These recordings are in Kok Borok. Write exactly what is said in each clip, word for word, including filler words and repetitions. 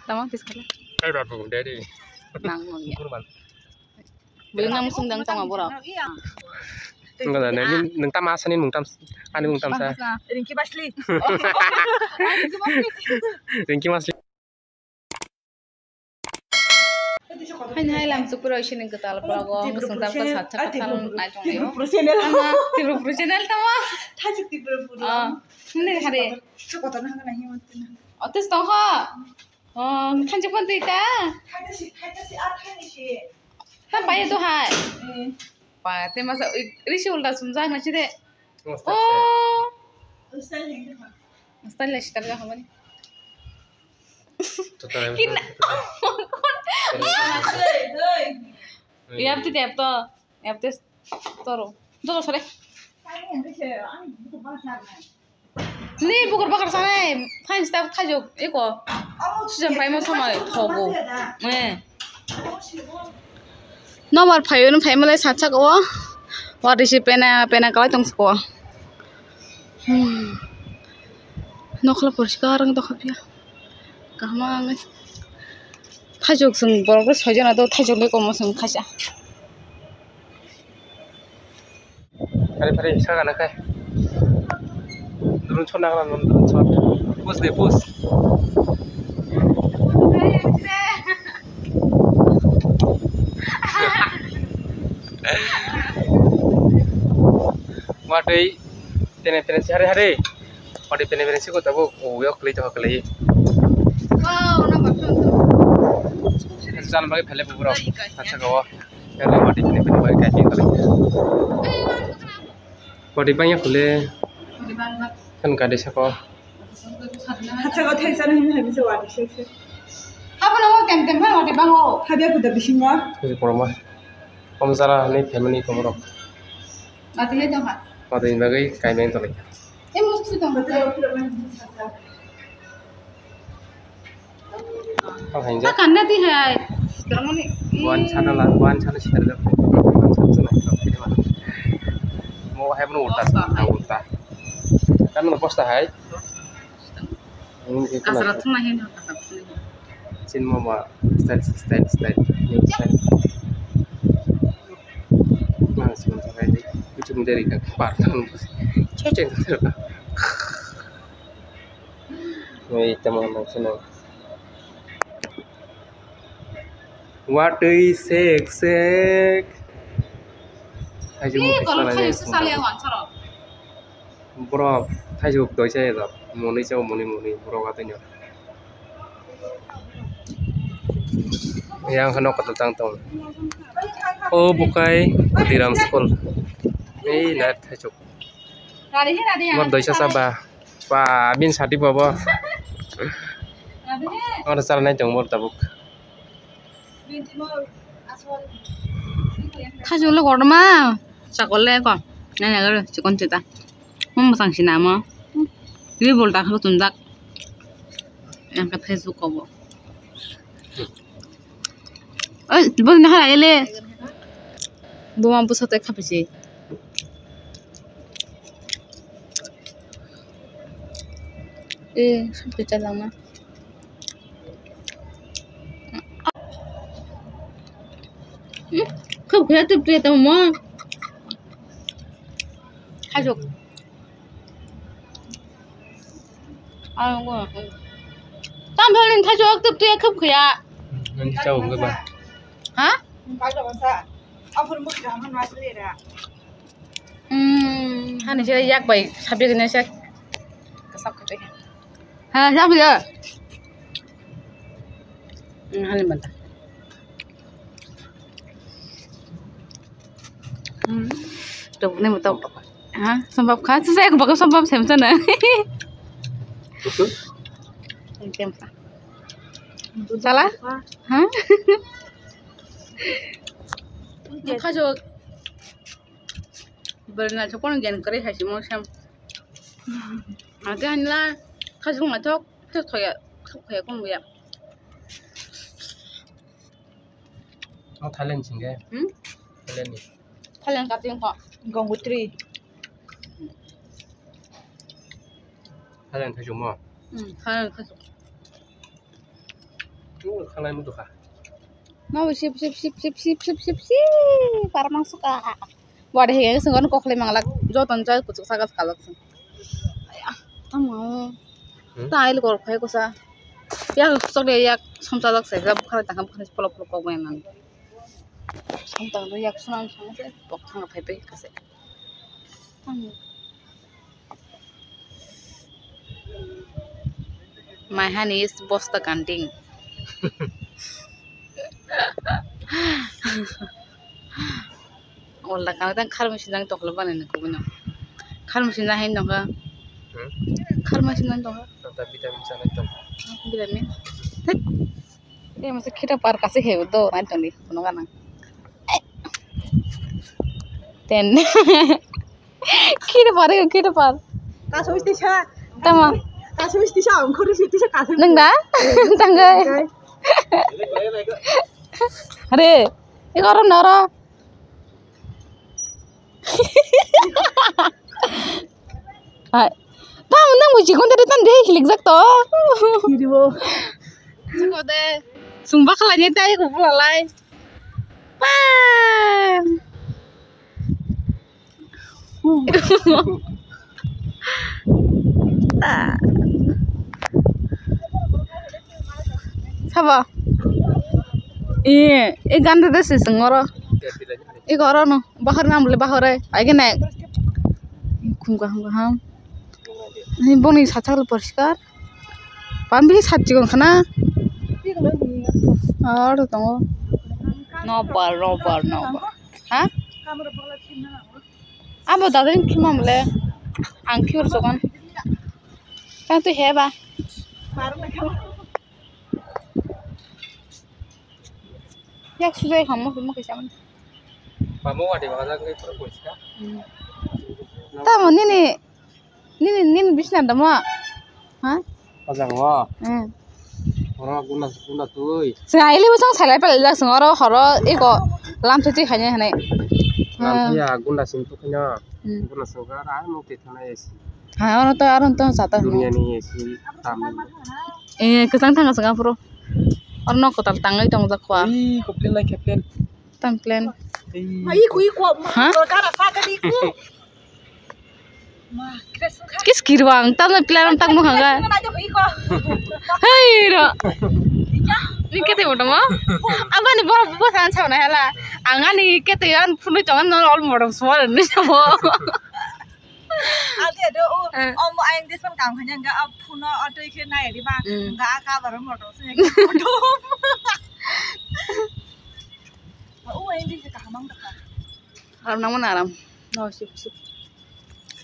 Tamo tis kala. Hey, babu, daddy. Nang mo ya. Kurban. Beli nang sung dang tama bora. Enggak ada, ini nang tama asal ini nung tam, ani nung tam sa. Ringki Basli. Ringki Basli. Haini hai lam chukpura isini kwtal pura go, musung tam ka sa chaka thang nai tong yo. Tama, Tripura channel tama. Thajik Tripura pura. Ah, hindi hari. Otis tong ho. Oh, thanji pon tui ta. Thainasi, thainasi, ah, thainasi. Ta paye to hai. Eh. Pa, te masa, ui, risi ulta sumjak na chide. Oh. Style le sitar ga hamani. Kina. Yap ti tep to. Yap te toro. Joto sore. Ni bukur bakar sanai, phain step thajok eko. Sujam paimo samai thogo. Eh. Nomar phayo no phaimo lai sacha ko. Wari si pena, pena kalai tong ko. Hmm. Nokla porsi karang to khapya. Kahma ngai. Thajok sung borok soijana do thajok le komo sung khacha. Phari phari saka na kai. Durun chot na kana durun chot. Pus de pus. Watui tene tene si hari hari. Watui tene tene si ko tabuk o yok kli to kli. Wow, na bakso. Chan bagi phele bubro. Acha ko. Yang lama di sini pun baik kaji kalau. Body bang ya kule. Kan kada sako. Hacha ko thai sana hin habi se wadi se se. Apa nama tem tem kan wadi bang o. Habi aku dah bising wa. Ini korma. Om sara ni family komorok. Mati le tong ha. Mati ni bagai kai bang tolai. Em musti tong. Ang hai jak. Kan na ti hai. Buan sana la, buan sana sitar jak. Buan sana sana. Mo hai bro ulta, ulta. Kan mo posta hai. Kasrat thuma hin, kasrat thuma hin. Chin mo ma style, style, style. New style. Nah, sebentar aja. Ujung dari kan. Partan. Cocok. Wait, teman-teman, sini. Watui sek sek. Thaijwk mukti salai sale ang wansaro. Borok thaijwk doi chai ejak. Mwnwi chao mwnwi mwnwi borok athaino. Yang kheno kotor tang tong. O bukai Diram school. Ei na thaijwk. Mor doisa saba. Pa, bin sati babo. Oro chara nai tong mor tabuk. Khajole gorma. Chakole ko. Nai nai garo chikon chita. Mom sang sina mo. Ri bol ta khalo tunjak. Yang ka Facebook ko bo. Oi, bo na ha ele. Bo ma bo sa te kha pisi. Eh, sampai jalan lah. Hmm, kau kaya tu pria tahu mo. Khajwk. Ang go. Tam bhalin thajwk tup tuya khup khuya. Nang chao go ba. Ha? Hmm, hani sila yak bai sabi kena sak. Kasap kete. Ha, sabi ya. Hmm, hani mata. Hmm. Tubune mata. Ha, sambab kha, sisa ek baga sambab sem sana. Betul? Sem sa. Salah? Ha? Kha jo. Berna chokon gen kare hai simo sem. Age anla kha jung ma thok, thok thoya, thok thoya kon buya. Oh, Thailand sing ke? Hmm? Thailand ni. Thailand ka ting ko. Gongotri. Khalang thaichukmo. Hmm, khalang thaichuk. Tung khalai mutu kha. Ma bo sip sip sip sip sip sip sip sip parma suka. Wadi hege sung koklai manglak joton jai kuchuk sagas kalak sung. Aya, tamo. Hmm? Ta ail kor khai kusa. Yak sok de yak somsa jak sai jab khare tangam khare polok polok kok bai nang. Samtang do yak sunan song se bok thang phai phai kase. Tamo. My honey is bosta kanting. Olda kami tang kharmai sinang toklo bani ni kubui no. Kharmai sinang hai nokha. Hmm? Kharmai sinang tokha. Tata vitamin sanai tong. Vitamin. Thek. Ei masa khita par kasi he do nai tong di kuno ganang. Ten. Khita par, khita par. Kaso istisa. Tamo. Kaso istisa, ang khori istisa kaso. Nang da? Tanggai. Are, iko oro noro. Hai. Tam nang buji kon tadi tan deh hilik jak to. Kiribo. Siko de. Sumba khalai ni tai ko bulalai. Pang. Sabo. Ee, ee, ganda de se sengoro. Ee, goro no. Bahar nam le bahar ai. Ai ke nai. Khum kaham kaham. Ni boni sacha le poriskar. Pambi sat chikon khana. Ar tongo. No bar, no bar, no bar. Ha? Abo dada ni khima mole. Ang khiur sokan. Tang tu heba. Yak sujai khammo, khammo kaisa man. Pamo wadi bahaja ngai pura poiska. Hmm. Tamo nini, nini, nini bisna damo. Ha? Ajang wa. Hmm. Oro guna, guna tui. Sing aili busong salai pelai jak sing oro horo iko lam chuchi khanya hanai. Lam Hmm. ya guna sing tu khanya. Hmm. Guna sing ka ra mung te thana esi. Ha, oro to, oro to sata. Dunia ni esi tam. Eh, kesang thang kesang apro. Oro nok kotal tangwi tong jak khwa. Ih, complain lai complain. Tam plan. Ih. Iko, iko, Ha? Kis kirwang, tam plan tam mo hanga. Iko. Hei ro. Ni kete mo tamo? Abani bo bo san sa na hala. Angani kete an phunui tongan no ol modom suar ni mo. Ate do o Eh. Omo ayang desan kam khanya ga a phuno atoi khe nai ri ba Mm. Ga ka baro motor se ga motor. O ayang desan ka hamang da. Aram nang mana aram. No sip sip.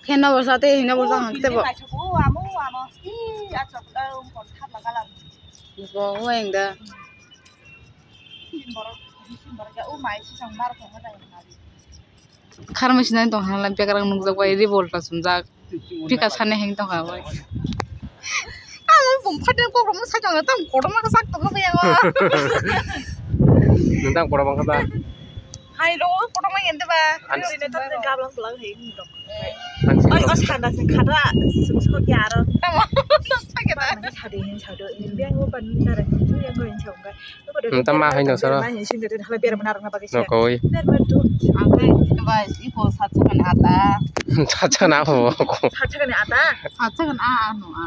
Khen no borsa te hino borsa O hang te bo. Amo amo. I a chok da um kon thap la galam. Bo o ayang da. Sim borok sim borok ya o mai si sang mar ko ma da. Kharmai sinai tong hala bekrang nukjak bai revolta sumjak. Pika sani heng tong ha bai. Ang bung phaten kok rok sai tong tam kotorma ka sak tong bai ang. Nang tang kotorma ka ba. Hai ro kotorma yen de ba. Ani. Gablang pulang hai ni dok. Ani. Oi o sanda se khada suk suk ya ro. Tamo. Sakit. Sadi hin sadu. Biang o ban nare. Biang o hin sadu. Nta ma hai no sara. Nokoi. Sacha kan ata. Sacha kan apa? Sacha kan a no a.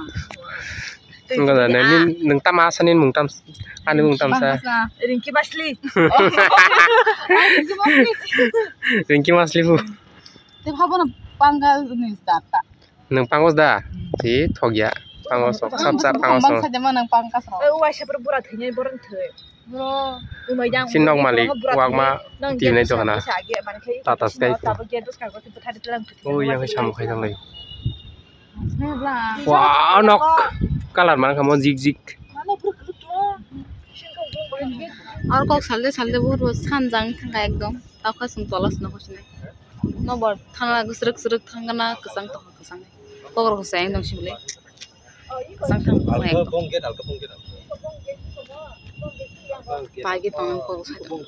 Enggak ada. Ini neng tam asa nih mung tam. Ani mung tam sa. Ringki Basli. Ringki Basli. Ringki Basli bu. Te bhabo na panggal ni data. Nwng pangos da? Si thokya. Pangos sok, sap sap pangos sok. Bangsa jama nwng pangkas rok. Eh, uaisa bro bura thwinai borok thwi. Bro. Umai jang. Sin nok malik, wakma, tinai dohana. Tata Sky. Oh, yang sama khai tanglai. Wah, nok. Kalar mana kamu jik jik. Ar kok salde salde buhur bo sanjang thangka ekdom. Tao kha sung tola sung nokho sinai. Nokbar thangla gusruk sruk thangna kwchang tongkha kwchang. Kokrok kwchang ekdom sibole. Kwchang thang kwchang ekdom. Pagi tong kok sai tong.